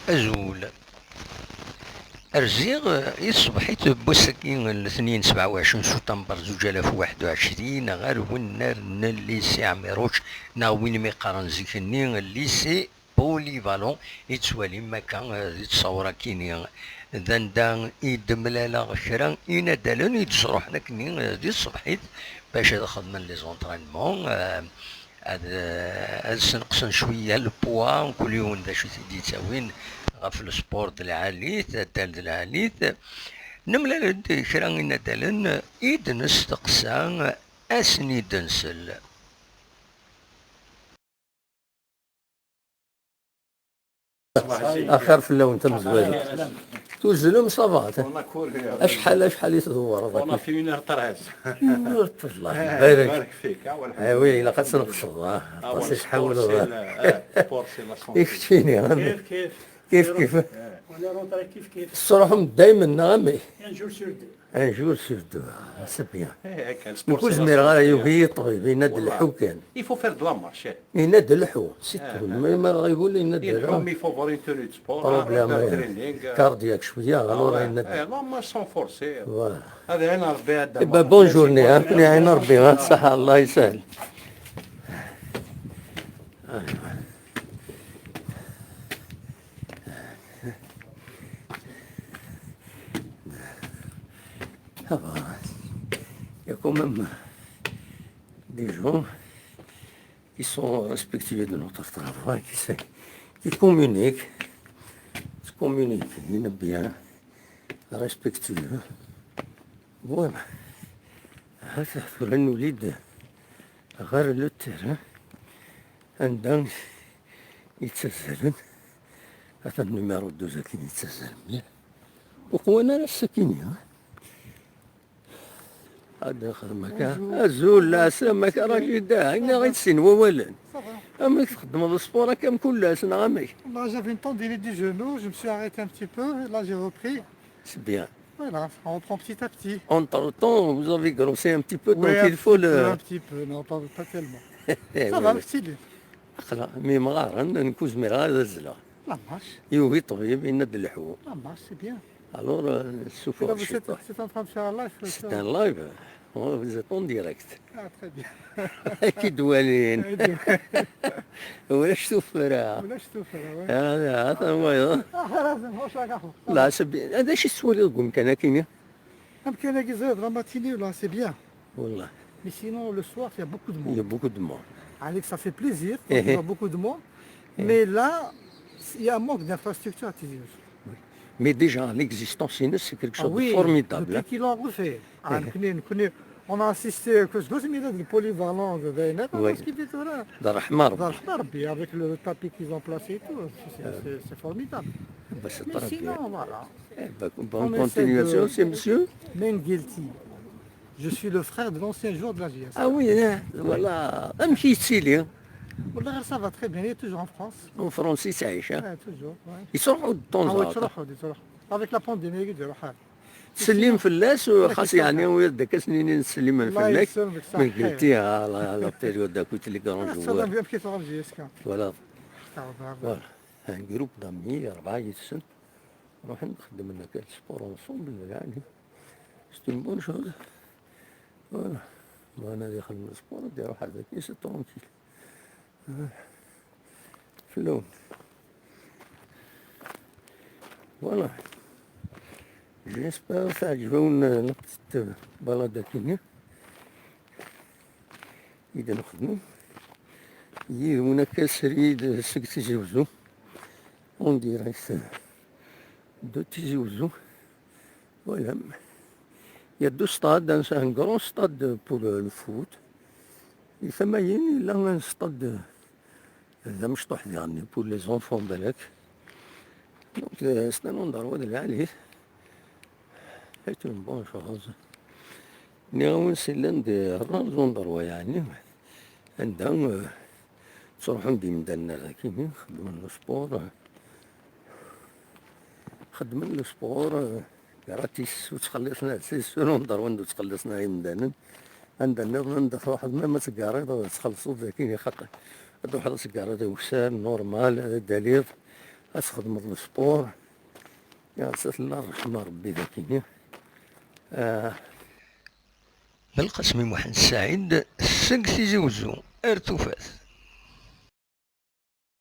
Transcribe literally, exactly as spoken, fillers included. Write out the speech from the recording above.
Azul. Rziɣ, eh, i tṣebḥit n wass-agi n letniyen sebɛa u ɛecrin september zuǧ alaf u waḥed u ɛecrin ɣer wennar n Lycée Ɛmiruc, neɣ win mi qqaren zik-nni Lycée Polyvalent, i tettwalim akka, eh, di tṣawra-kini. D anda i d-mlaleɣ kra inadalen i d-sruḥen akkenni, eh, di tṣebḥit bac ad xedmen les entraînements, eh, ad, eh, ad sneqsen cwiya le poids, mkul yiwen d acu i t-id-yettawin ɣef le sport d lɛali-t, addal d lɛali-t. Nemlal-d kra inadalen i d-nesteqsa, ad sen-id-nsel. Axir fell-awen tamezwarut. Tuzlem, ça va? Acḥal, acḥal i tdewreḍ? On a fait une heure treize. Une heure treize, Allah ibarek. Ibarek fik, ah, walḥemdulillah. Ah oui, ilaq ad tneqseḍ, ah. Ah, aṭas i tḥawleḍ. I keččini, kif kif. Kif kif. Tettruḥum daymen, neɣ amek? Un jour sur deux. Un jour sur deux, c'est bien. Eh, akka, le sport, c'est la santé. Nekk ur zmireɣ ara, yugi-yi ṭṭbib, yenna-d lḥu kan. Il faut faire de la marche, eh. Yenna-d lḥu, c'est tout. Ma, ma ɣiwel yenna-d lḥu. Ilḥu, mais il faut avoir une tenue de sport, un, un training, euh. Problème, eh. Cardiaque cwiya, alors yenna-d. Eh, la marche sans forcer. Voilà. Ad iɛin Rebbi a Dda Mḥemmed. Eh ben, bonne journée, hein. Ad iɛin Rebbi, hein. Ṣaḥa, Allah yesahel. Ah bah, il y a quand même des gens qui sont respectueux de notre travail, qui, se- qui communiquent, qui communiquent bien, respectueux. Voilà. Hâta tura nuli-d ɣer le terrain anda i ttazzalen. Atan numéro douze akin yettazzal mliḥ. Ur qwan ara ass-akini, ha? Ad nexdem akka. Azul, lɛeslama-k a Rachida, iniɣ-d sin wawalen. Ça va. Amek txeddmeḍ sport akka mkul ass, neɣ amek? Là, j'avais une tendinite du genou, je me suis arrêté un petit peu, et là, j'ai repris. C'est bien. Voilà, on reprend petit à petit. Entre-temps, vous avez grossi un petit peu, donc il faut le... Ouais, un petit peu, un petit peu, non, pas, pas tellement. Eh, ça va, oui, oui. Aql-aɣ mi mɣaren, nekk ur zmireɣ ad azzleɣ. La marche. Yugi ṭṭbib, yenna-d lḥu. La marche, c'est bien. Alors, euh, ssufeɣ ciṭuḥ. Et là, vous êtes, vous êtes en train de faire un live, euh, sur... C'est un live. Oh, vous êtes en direct. Ah, très bien. Ad k-id-walin. Très bien. Ulac tuffra. Ulac tuffra, ouais. Ah, atan wayeḍ. Ah, xalaṣ, maca kaxu. Lɛeslama, d acu i tettwaliḍ deg umkan-akini? Amkan-agi, ẓriɣ, la matinée, là, c'est bien. Wallah. Mais sinon, le soir, il y a beaucoup de monde. Il y a beaucoup de monde. Allez, ça fait plaisir quand il y a beaucoup de monde. Eh. Mais là, il y a un manque d'infrastructure à Tizi Ouzou. Oui. Mais déjà, l'existence, c'est quelque chose de formidable, hein. Ah oui, depuis qu'ils l'ont refait. Ah, nekni, nekni, on a assisté, que je dois dire, le polyvalent de Zainab, parce qu'il est là. Dar Rahma Rabbi. Dar Rahma Rabbi, avec le tapis qu'ils ont placé et tout, c'est, c'est, c'est formidable. Bah, c'est très bien. Mais sinon, voilà. Eh ben, bonne continuation, c'est monsieur Menguelti. Je suis le frère de l'ancien joueur de la J S. Ah oui, hein, voilà. Amek i yettili? Wallah, ça va très bien, il est toujours en France. En France, il s'agit, hein. Ouais, toujours, ouais. Yettruḥu de temps en temps. Ah oui, yettruḥu, yettruḥu. Avec la pandémie, il est là. Ttsellim fell-as, xas yeɛni, ur d-akka s-nini nettsellim fell-ak. Allah yesselmek, ṣaḥḥa. Menguelti, ah, la, la période d'août, les grands joueurs. Amek i teɣra J S K? Voilà. Voilà. Un groupe d'amis, rebɛa yid-sen. Ruḥen xeddmen akka le sport ensemble, yeɛni. C'est une bonne chose. Voilà. Bɣan ad ixedmen sport, ad iruḥ ar daki, c'est tranquille. Ah. Fell-awen. Voilà. J'espère teɛǧeb-awen, euh, la petite, euh, balade-agi i d-nexdem. Yid-wen akka srid seg Tizi Uzzu. En direct de Tizi Uzzu. Voilà. Il y a deux stades, un, un grand stade pour le, le foot. Di tama-yin, yella un stade d amecṭuḥ diɣen pour les enfants, balak. Donc, euh, c'est un endroit de lɛali. C'est une bonne chose. Nniɣ-awen, c'est l'un des rares endroits, yeɛni, anda, euh, ttruḥun-d yimdanen ar daki, xeddmen le sport, euh, xeddmen le sport, euh, gratis, ur ttxelliṣen ara, c'est le seul endroit anda ur ttxelliṣen ara yimdanen. Anda nniḍen, anda truḥeḍ, même ad teggareḍ, ad txellṣeḍ daki, xaṭer ad truḥeḍ ad teggareḍ ukessar, normal, ad d-taliḍ, Ad txedmeḍ le sport. Ya, s tella ṛṛeḥma Ṛebbi d akini. Ah. Belqasem i Muḥend Saɛid seg Tizi Wezzu ar tufat.